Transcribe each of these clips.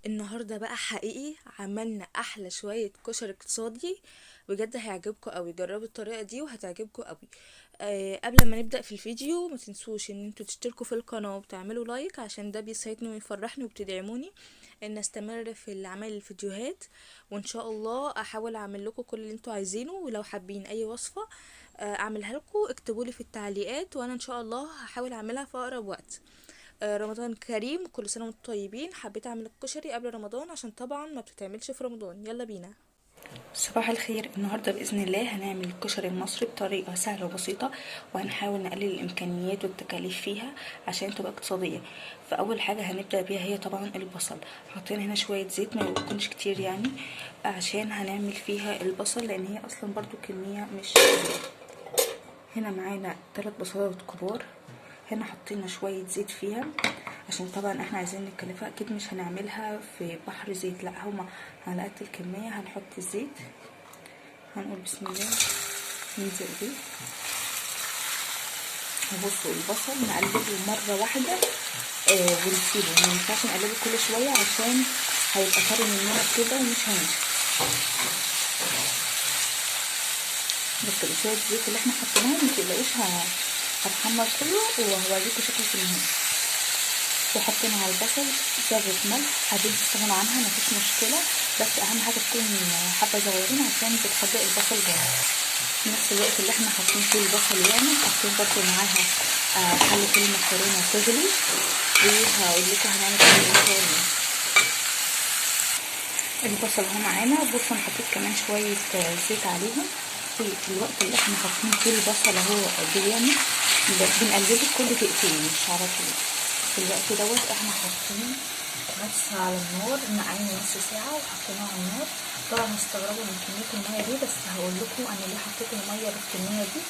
النهارده بقى حقيقي عملنا احلى شوية كشري اقتصادي، بجد هيعجبكم قوي. جربوا الطريقة دي وهتعجبكم قوي. قبل ما نبدا في الفيديو ما تنسوش ان انتوا تشتركوا في القناة وتعملوا لايك، عشان ده بيساعدني ويفرحني وبتدعموني ان استمر في عمل الفيديوهات، وان شاء الله احاول اعمل لكم كل اللي انتوا عايزينه. ولو حابين اي وصفه اعملها لكم اكتبوا لي في التعليقات، وانا ان شاء الله هحاول اعملها في اقرب وقت. رمضان كريم، كل سنة وانتم طيبين. حبيت اعمل الكشري قبل رمضان عشان طبعا ما بتتعملش في رمضان. يلا بينا. صباح الخير. النهارده باذن الله هنعمل الكشري المصري بطريقة سهلة وبسيطة، وهنحاول نقلل الامكانيات والتكاليف فيها عشان تبقى اقتصادية. فاول حاجة هنبدا بيها هي طبعا البصل. حاطين هنا شوية زيت، ما يكونش كتير يعني، عشان هنعمل فيها البصل لان هي اصلا برضو كمية مش كبيرة. هنا معانا 3 بصلات كبار. هنا حطينا شوية زيت فيها عشان طبعا احنا عايزين نكلفها، اكيد مش هنعملها في بحر زيت، لا هما على قد الكمية. هنحط الزيت، هنقول بسم الله، ننزل بيه. وبصوا البصل نقلبه مرة واحدة ونسيبه، ما ينفعش نقلبه كل شوية عشان هيبقى طري مننا كده ومش هينشف. بس شوية الزيت اللي احنا حطيناهم متقلقوش هتحمر كله وهوريكم شكله في النهاية. وحطينا على البصل ذره ملح، حابين تستغنوا عنها مفيش مشكلة، بس اهم حاجة تكون حبه صغيرين عشان بتحدق البصل جامد. في نفس الوقت اللي احنا حاطين فيه البصل يعني حاطين برضو معاها حله المكرونه تغلي، وهقول لكم هنعمل ايه ان شاء الله. البصل اهو معانا. بصوا انا حطيت كمان شوية زيت عليهم في الوقت اللي احنا حاطين فيه البصل اهو بيعمل، بنقلبه كل دقيقتين مش على طول. في الوقت دوت احنا حاطين عدس على النار، نقعينه نص ساعة وحطيناه على النار. طبعا هتستغربوا من كمية المية دي، بس هقول لكم انا ليه حطيت المية بالكمية دي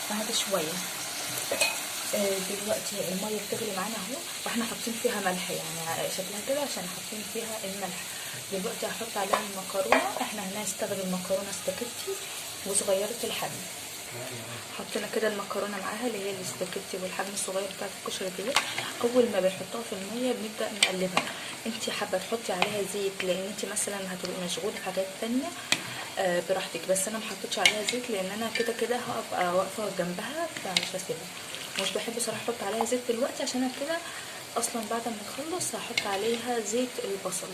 بعد شوية. دلوقتي المية بتغلي معانا اهو، واحنا حاطين فيها ملح، يعني شكلها كده عشان حاطين فيها الملح. دلوقتي هحط عليها المكرونه. احنا هنستخدم مكرونه سباكيتي وصغيره الحجم. حطينا كده المكرونه معاها اللي هي السباكيتي والحجم الصغير بتاع الكشري دي. اول ما بنحطها في المية بنبدا نقلبها. انت حابة تحطي عليها زيت لان انت مثلا هتبقي مشغولة في حاجات تانية براحتك، بس انا ما حطيتش عليها زيت لان انا كده كده هبقى واقفة جنبها فمش هسيبها. مش بحب صراحة احط عليها زيت دلوقتي عشان انا كده اصلا بعد ما نخلص هحط عليها زيت البصل،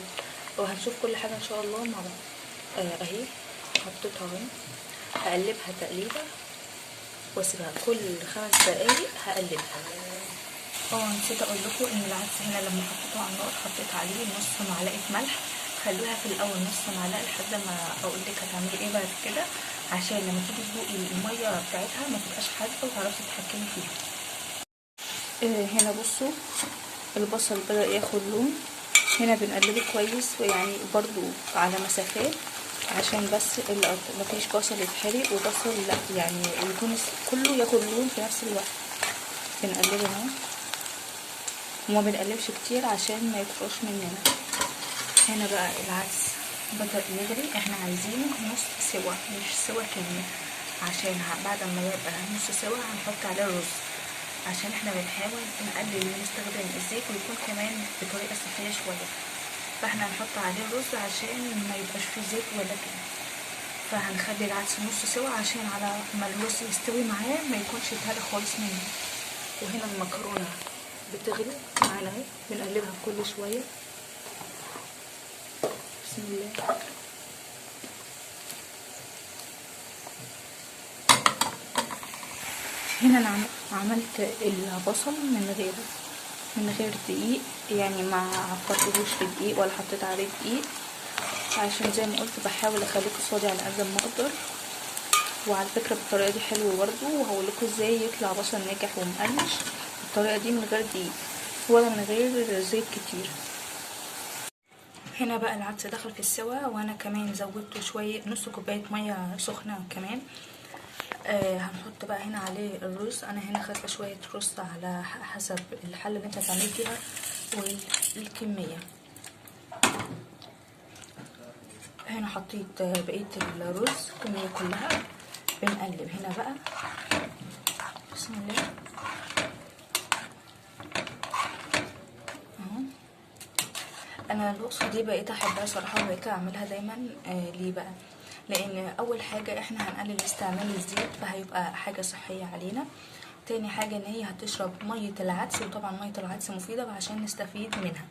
وهنشوف كل حاجة ان شاء الله مع بعض. اهي حطيتها اهي، هقلبها تقليبه واسيبها كل 5 دقايق هقلبها. نسيت اقول لكم ان العدس هنا لما حطيته على النار حطيت عليه نص معلقه ملح. خلوها في الاول نص معلقه لحد ما اقول لك هتعملي ايه بعد كده، عشان لما تيجي تذوقي المية بتاعتها ما تبقاش حادقه وتعرفي تتحكمي فيها. هنا بصوا البصل بدأ ياخد لون. هنا بنقلبه كويس، ويعني برضو على مسافات عشان بس مفيش بصل يتحرق وبصل لا، يعني يكون كله ياخد لون في نفس الوقت. بنقلبه اهو، وما بنقلبش كتير عشان ما يطرش مننا. هنا بقى العدس بدأ يغلي، احنا عايزينه نص سوا مش سوا كامل، عشان بعد ما يبقى نص سوا هنحط عليه الرز، عشان احنا بنحاول نقلل ونستخدم الزيت ويكون كمان بطريقة صحية شوية. فاحنا هنحط عليه الرز عشان ما يبقاش فيه زيت ولا كده. فهنخلي العدس نص سوا عشان على ما الرز يستوي معاه ما يكونش اتهرى خالص منه. وهنا المكرونه بتغلي معانا اهي، بنقلبها كل شوية. بسم الله. هنا انا عملت البصل من غير دقيق، يعني ما عفرتهوش في دقيق ولا حطيت عليه دقيق، عشان زي ما قلت بحاول اخليه اقتصادي على قد ما اقدر. وعلى فكرة بالطريقة دي حلوة برده، وهقول لكم ازاي يطلع بصل ناجح ومقرمش بالطريقة دي من غير دقيق ولا من غير زيت كتير. هنا بقى العدس دخل في السوا، وانا كمان زودته شوية نص كوباية مية سخنة كمان. هنحط بقى هنا عليه الرز. انا هنا خدت شوية رز على حسب الحلة اللي انت هتعملي فيها والكميه. هنا حطيت بقية الرز الكمية كلها. بنقلب هنا بقى بسم الله اهو. انا الوصفة دي بقيت احبها صراحة، وبقيت اعملها دايما. ليه بقى؟ لان اول حاجة احنا هنقلل استعمال الزيت، فهيبقى حاجة صحية علينا. تاني حاجة ان هي هتشرب مية العدس، وطبعا مية العدس مفيدة عشان نستفيد منها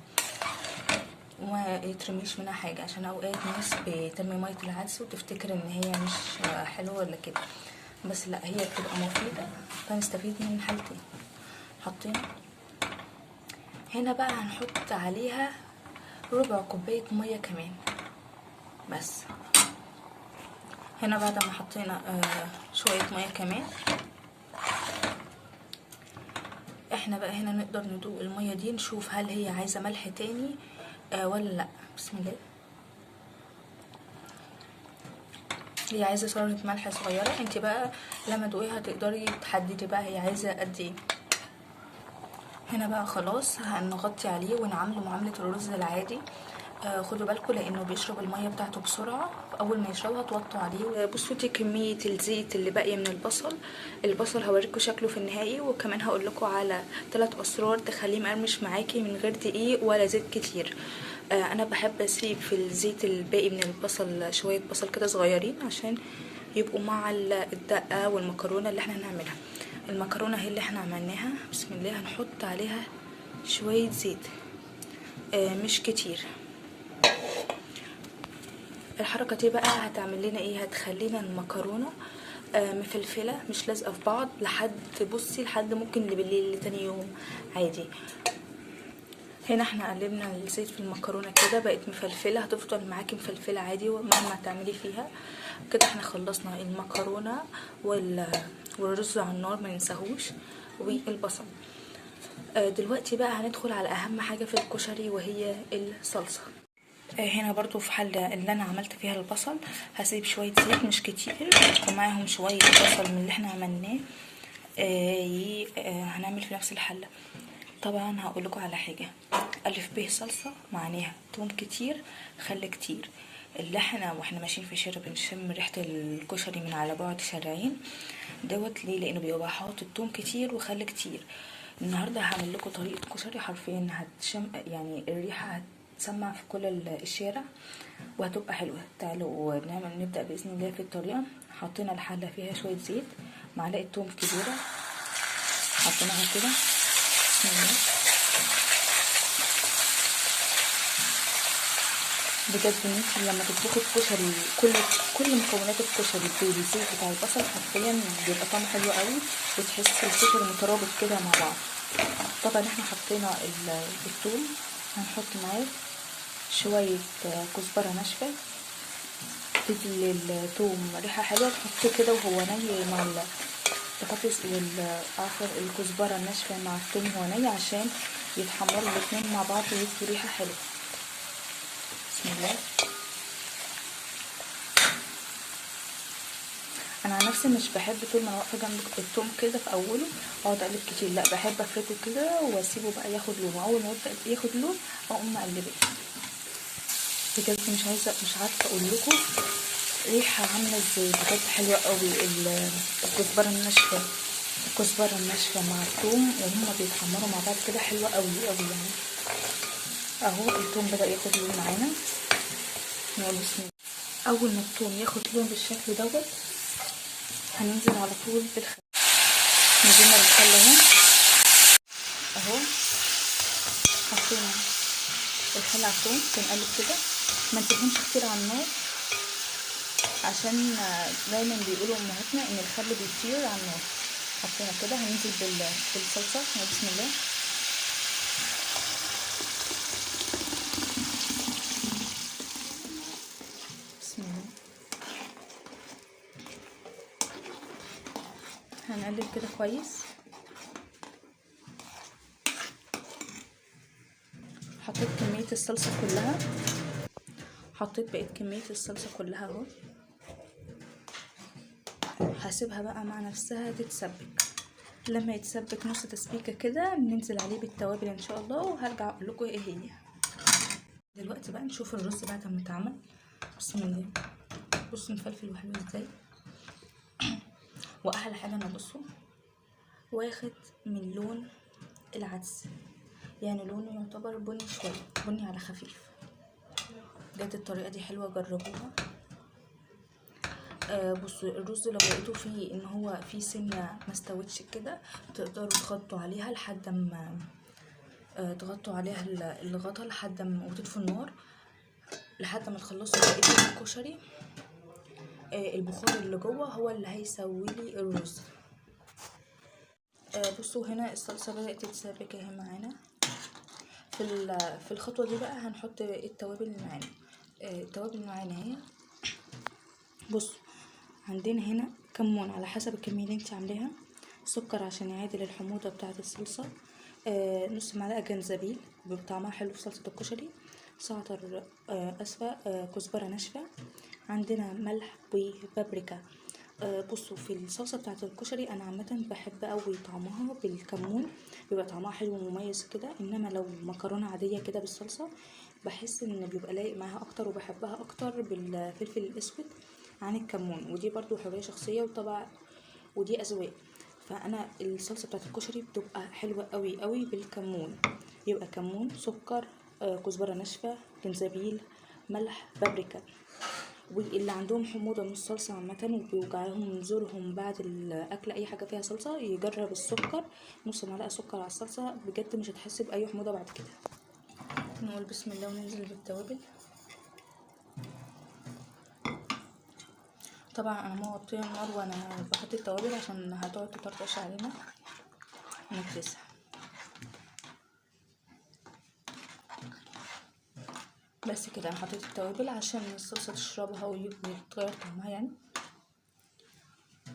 وما يترميش منها حاجة، عشان اوقات ناس بترمي مية العدس وتفتكر ان هي مش حلوة ولا كده، بس لا، هي بتبقى مفيدة، فنستفيد من حالتين. حطينا هنا بقى هنحط عليها ربع كوباية مية كمان بس. هنا بعد ما حطينا شوية مية كمان، احنا بقى هنا نقدر ندوق المية دي، نشوف هل هي عايزه ملح تاني ولا لا. بسم الله. هي عايزه سنة ملح صغيرة، انت بقى لما تدوقيها تقدري تحددي بقى هي عايزه قد ايه. هنا بقى خلاص هنغطي عليه ونعامله معاملة الرز العادي. خدوا بالكم لانه بيشرب المية بتاعته بسرعة، اول ما يشربها توطوا عليه. بصوا دي كمية الزيت اللي باقية من البصل. البصل هوريكم شكله في النهائي، وكمان هقول لكم على 3 اسرار تخليه مقرمش معاكي من غير دقيق ولا زيت كتير. انا بحب اسيب في الزيت الباقي من البصل شوية بصل كده صغيرين عشان يبقوا مع الدقة والمكرونه اللي احنا هنعملها. المكرونه هي اللي احنا عملناها. بسم الله. هنحط عليها شوية زيت، مش كتير. الحركة دي بقى هتعمل لنا ايه؟ هتخلينا المكرونه مفلفله مش لازقه في بعض لحد، بصي، لحد ممكن بالليل لتاني يوم عادي. هنا احنا قلبنا الزيت في المكرونه كده، بقت مفلفله، هتفضل معاكي مفلفله عادي مهما تعملي فيها. كده احنا خلصنا المكرونه والرز على النار ما ننساهوش، والبصل. دلوقتي بقى هندخل على اهم حاجة في الكشري وهي الصلصه. هنا برضو في حلة اللي انا عملت فيها البصل هسيب شوية زيت مش كتير، ومعاهم شوية بصل من اللي احنا عملناه. هنعمل في نفس الحلة. طبعا هقولكوا على حاجة، الف ب صلصة معناها توم كتير خل كتير. اللي احنا واحنا ماشيين في الشارع بنشم ريحة الكشري من على بعد شارعين دوت، ليه؟ لانه بيبقى حاطط توم كتير وخل كتير. النهارده هعمل لكم طريقة كشري حرفيا هتشم، يعني الريحة هتسمع في كل الشارع وهتبقى حلوة. تعالوا نبدأ بإذن الله في الطريقة. حطينا الحلة فيها شوية زيت، معلقة توم كبيرة حطيناها كده. بسم الله. بجد ان انت لما تطبخي الكشري كل مكونات الكشري بالزيت بتاع البصل حرفيا بيبقى طعمه حلو قوي، وتحسي الكشري مترابط كده مع بعض. طبعا احنا حطينا الثوم، هنحط معاه شوية كزبره ناشفة تدي للثوم ريحه حلوة. تحطيه كده وهو ني مع تحطي الكزبره الناشفه مع الثوم وهو ني عشان يتحمروا الاثنين مع بعض ويدوا ريحه حلوة. بسم الله. انا عن نفسي مش بحب طول ما انا واقفة جنب الثوم كده في اوله اقعد اقلب كتير، لا بحب افركه كده واسيبه بقى ياخد لون. اول ما يبدا ياخد لون اقوم مقلباه. بجد مش عارفه اقول لكم ريحه عامله ازاي، بجد حلوة قوي. الكزبره الناشفه، الكزبره الناشفه مع الثوم وهما بيتحمروا مع بعض كده حلوة قوي قوي يعني. اهو الثوم بدا ياخد لون معانا. نقول بسم الله. اول ما الثوم ياخد لون بالشكل دوت هننزل على طول بالخل. نزلنا بالخل اهو، اهو حطينا الخل على الثوم، بنقلب كده، ما نسيبهمش كتير على النار عشان دايما بيقولوا امهاتنا ان الخل بيطير على النار. حطينا كده، هننزل بالصلصه. بسم الله. بسم الله. هنقلب كده كويس. حطيت كمية الصلصة كلها، حطيت بقيت كمية الصلصة كلها اهو. هسيبها بقى مع نفسها تتسبك. لما يتسبك نص تسبيكة كده ننزل عليه بالتوابل ان شاء الله، وهرجع اقول لكم ايه هي. دلوقتي بقى نشوف الرز بعد ما اتعمل. بسم الله. بصوا مفلفل وحلو ازاي. واحلى حاجة انا بصوا واخد من لون العدس، يعني لونه يعتبر بني شوية، بني على خفيف. بجد الطريقة دي حلوة، جربوها. بصوا الرز لو لقيتوا فيه ان هو فيه سنة ما استوتش كده، تقدروا تغطوا عليها لحد ما تغطوا عليها الغطا لحد ما، وتطفوا النار لحد ما تخلصوا بقية الكشري. البخار اللي جوه هو اللي هيسوي لي الرز. بصوا هنا الصلصه بدات تتسبك اهي معانا. في الخطوة دي بقى هنحط التوابل اللي معانا. التوابل اللي معانا اهي. بصوا عندنا هنا كمون على حسب الكمية اللي انت عاملاها، سكر عشان يعادل الحموضة بتاعه الصلصه، نص معلقه جنزبيل بيبقى طعمها حلو في صلصه الكشري، زعتر، اسفه، كزبره ناشفة، عندنا ملح وبابريكا. بصوا في الصلصه بتاعه الكشري انا عامة بحب قوي طعمها بالكمون، بيبقى طعمها حلو ومميز كده. انما لو مكرونه عادية كده بالصلصه بحس ان بيبقى لايق معاها اكتر، وبحبها اكتر بالفلفل الاسود عن الكمون. ودي برضو حرية شخصية وطبع، ودي اذواق. فانا الصلصه بتاعه الكشري بتبقى حلوة قوي قوي بالكمون. يبقى كمون، سكر، كزبره ناشفة، جنزبيل، ملح، بابريكا. واللي عندهم حموضه من الصلصه عامة وبيوجعهم زورهم بعد الاكل اي حاجة فيها صلصه، يجرب السكر، نص معلقه سكر على الصلصه، بجد مش هتحس باي حموضه بعد كده. نقول بسم الله وننزل بالتوابل. طبعا انا موطيه النار وانا بحط التوابل عشان هتقعد تطرطش علينا ونكرسها. بس كده انا حطيت التوابل عشان الصلصه تشربها ويتغير طعمها يعني.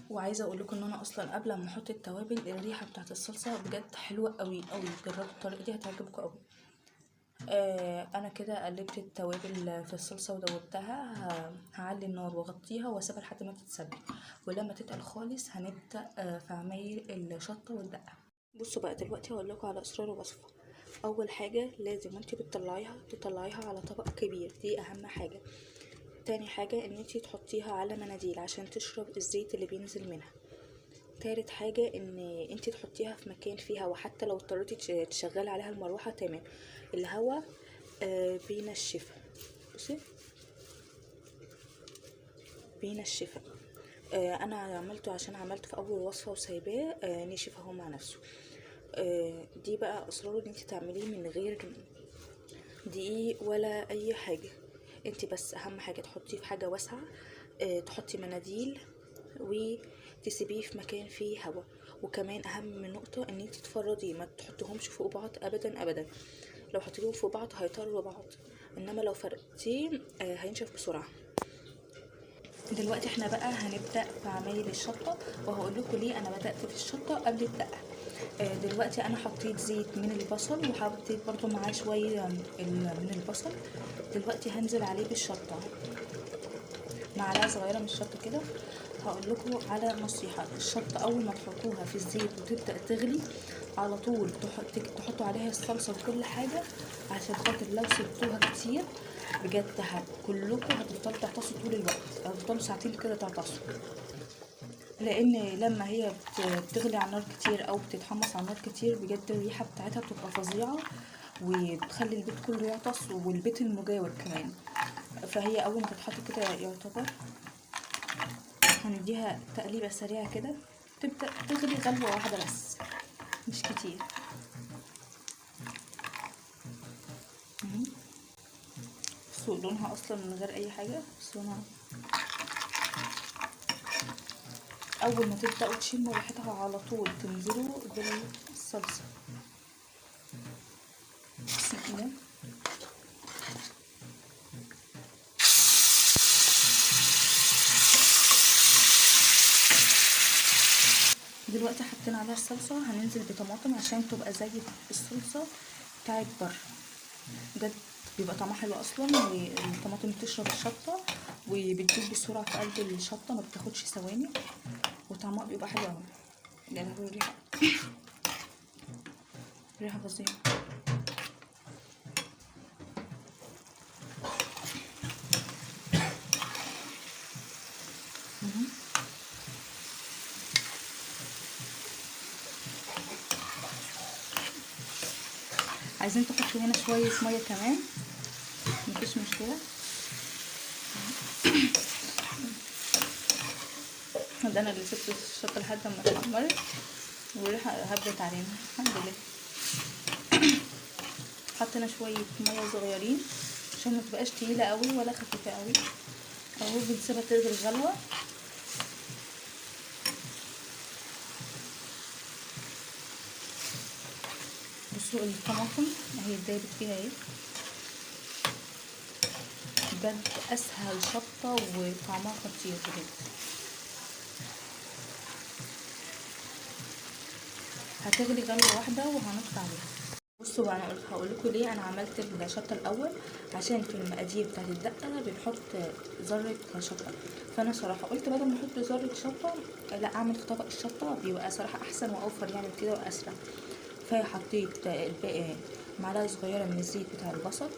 وعايزه اقول لكم ان انا اصلا قبل ما احط التوابل الريحة بتاعت الصلصه بجد حلوة قوي قوي. جربوا الطريقة دي هتعجبكم قوي. انا كده قلبت التوابل في الصلصه ودوبتها. هعلي النار واغطيها واسيبها لحد ما تتسبك، ولما تتقل خالص هنبدا في عمايل الشطه والدقه. بصوا بقى دلوقتي هقول لكم على اسرار الوصفة. اول حاجة لازم وانتي بتطلعيها تطلعيها على طبق كبير، دي اهم حاجة. تاني حاجة ان انتي تحطيها على مناديل عشان تشرب الزيت اللي بينزل منها. تالت حاجة ان انتي تحطيها في مكان فيه هوا، حتى لو اضطريتي تشغلي عليها المروحة تمام، الهوا بينشفها. بصي بينشفها. انا عملته عشان عملته في اول وصفه وسايباه نشف اهو مع نفسه. دي بقى اسراره ان انت تعمليه من غير دقيق ولا اي حاجة. انت بس اهم حاجة تحطيه في حاجة واسعة، تحطي مناديل وتسيبيه في مكان فيه هوا. وكمان اهم نقطة ان انت تفرديه، ما تحطيهمش فوق بعض ابدا ابدا. لو حطيتيهم فوق بعض هيطروا بعض، انما لو فرقتيه هينشف بسرعة. دلوقتي احنا بقى هنبدا في عمايل الشطه، وهقول لكم ليه انا بدات في الشطه قبل الدقة. دلوقتي انا حطيت زيت من البصل، وحطيت برضو معاه شوية من البصل. دلوقتي هنزل عليه بالشطه، معلقه صغيرة من الشطه كده. هقول لكم على نصيحة، الشطه اول ما تحطوها في الزيت وتبدا تغلي على طول تحطوا عليها الصلصه وكل حاجة، عشان خاطر لو سبتوها كتير بجد كلكم هتفضلوا تعطسوا طول الوقت، هتفضلوا ساعتين كده تعطسوا. لان لما هي بتغلي على النار كتير او بتتحمص على النار كتير بجد الريحة بتاعتها بتبقى فظيعة، وبتخلي البيت كله يعطس والبيت المجاور كمان. فهي اول ما تتحط كده يعتبر هنديها تقليبه سريعة كده، تبدا تغلي غلوه واحدة بس مش كتير. بصوا لونها اصلا من غير اي حاجة، بس لونها اول ما تبداوا تشموا ريحتها على طول تنزلوا بالصلصه. بسم الله. دلوقتي حطينا عليها الصلصه، هننزل بطماطم عشان تبقى زي الصلصه بتاعت بره، بجد بيبقى طعمها حلو اصلا. والطماطم بتشرب الشطه وبتدوب بسرعة في قلب الشطه، ما بتاخدش ثواني، وطعمها بيبقى حلو قوي. يا لهوي الريحة، ريحه فظيعة. عايزين تحطوا هنا شوية مية كمان، مفيش مشكلة. ده انا اللي سبت الشطه لحد ما اتحمرت والريحه هبت علينا الحمد لله. حطينا شوية مية صغيرين عشان ما تبقاش تقيلة قوي ولا خفيفة قوي. اهو بنسيبها تغلي غلوه. بصوا الطماطم اهي دايبت فيها ايه، بجد اسهل شطه وطعمها خطير بجد. هتغلي غلوه واحدة وهنطفي عليها. بصوا بقى انا قلت هقول لكم ليه انا عملت الشطه الاول، عشان في المقادير بتاعت الدقة بنحط ذره شطه، فانا صراحة قلت بدل ما احط ذره شطه لا اعمل في طبق الشطه، بيبقى صراحة احسن واوفر يعني كده واسرع. فحطيت الباقي معلقه صغيرة من الزيت بتاع البصل،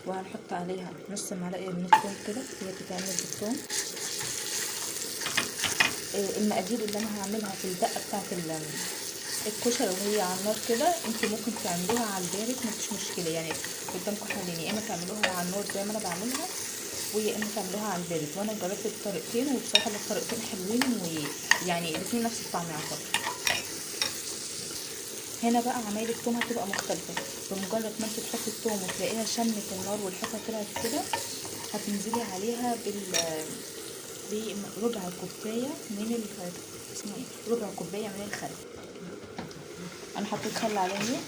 وهنحط عليها نص معلقه من الثوم كده، هي بتتعمل بالثوم. المقادير اللي انا هعملها في الدقة بتاعت الكشري وهي على النار كده، انتوا ممكن تعملوها على البارد مفيش مشكلة، يعني قدامكم حلين، يا اما تعملوها على النار زي ما انا بعملها، ويا اما تعملوها على البارد. وانا جربت الطريقتين وبصراحة الطريقتين حلوين، ويعني الاثنين نفس الطعم يعتبر. هنا بقى عمايل التوم هتبقى مختلفة، بمجرد ما انت تحطي التوم وتلاقيها شمت النار والحفه طلعت كده، هتنزلي عليها بربع كوباية من اسمه ايه، ربع كوباية من الخل. انا حطيت خل عليها.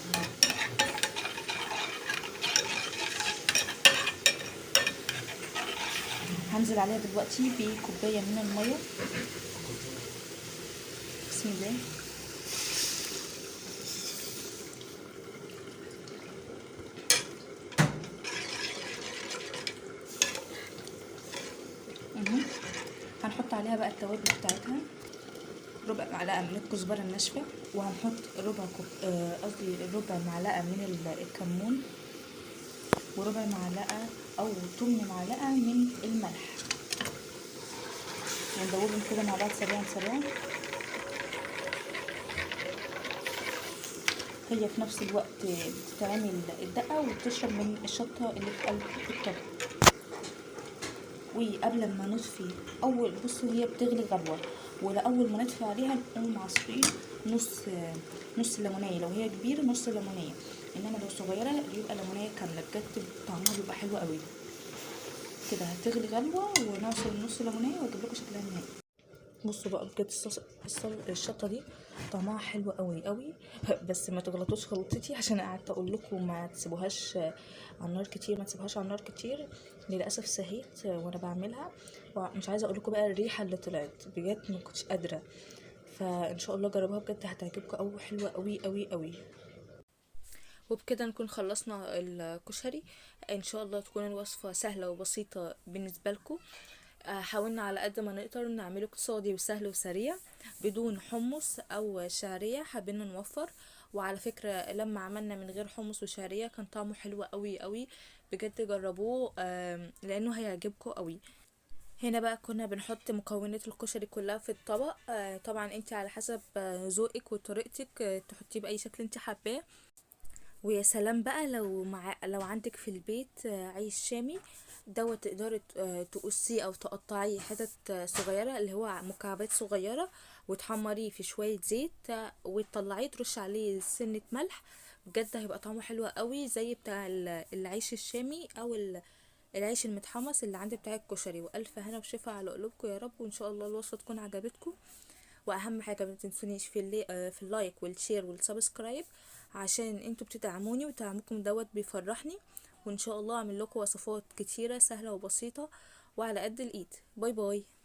هنزل عليها دلوقتي بكوبايه من المية. بسم الله. هنحط عليها بقى التوابل بتاعتها، ربع معلقه من الكزبره الناشفه، وهنحط ربع كوب قصدي ربع معلقه من الكمون، وربع معلقه او تمن معلقه من الملح. وندوبهم كده مع بعض سريعا سريعا. هي في نفس الوقت بتتعمل الدقة وبتشرب من الشطه اللي في قلب الطبق. وقبل ما نطفي اول بصوا هي بتغلي غلوه، ولاول ما نطفي عليها نقوم عصرين نص ليمونيه، لو هي كبيرة نص ليمونيه، انما لو صغيرة يبقى ليمونيه كاملة. بجد طعمها بيبقى حلو قوي كده. هتغلي غلوه ونعصر نص ليمونيه واجيب لكم شكلها النهائي. بصوا بقى بجد الشطه دي طعمها حلو قوي قوي، بس ما تغلطوش غلطتي، عشان قعدت اقول لكم ما تسيبوهاش على النار كتير، ما تسيبوهاش على النار كتير. للاسف سهيت وانا بعملها، ومش عايزه اقول لكم بقى الريحة اللي طلعت، بجد ما كنتش قادرة. فان شاء الله جربوها بجد هتعجبكم قوي، حلوة قوي قوي قوي. وبكده نكون خلصنا الكشري. ان شاء الله تكون الوصفة سهلة وبسيطة بالنسبة لكم. حاولنا على قد ما نقدر نعمله اقتصادي وسهل وسريع بدون حمص او شعرية، حابين نوفر. وعلى فكرة لما عملنا من غير حمص وشعريه كان طعمه حلو قوي قوي، بجد جربوه لانه هيعجبكم قوي. هنا بقى كنا بنحط مكونات الكشري كلها في الطبق. طبعا انت على حسب ذوقك وطريقتك تحطيه باي شكل انت حباه. ويا سلام بقى لو عندك في البيت عيش شامي دوت، تقدري تقصيه او تقطعيه حتت صغيرة اللي هو مكعبات صغيرة، وتحمريه في شوية زيت وتطلعيه ترش عليه سنة ملح، بجد هيبقى طعمه حلو قوي زي بتاع العيش الشامي او العيش المتحمص اللي عندي بتاع الكشري. والف هنا وشفا على قلوبكم يا رب، وان شاء الله الوصفة تكون عجبتكم. واهم حاجة ما تنسونيش في ال like وال share وال subscribe، عشان انتوا بتدعموني ودعمكم دوت بيفرحني. وان شاء الله اعمل لكم وصفات كتيرة سهلة وبسيطة وعلى قد الايد. bye bye.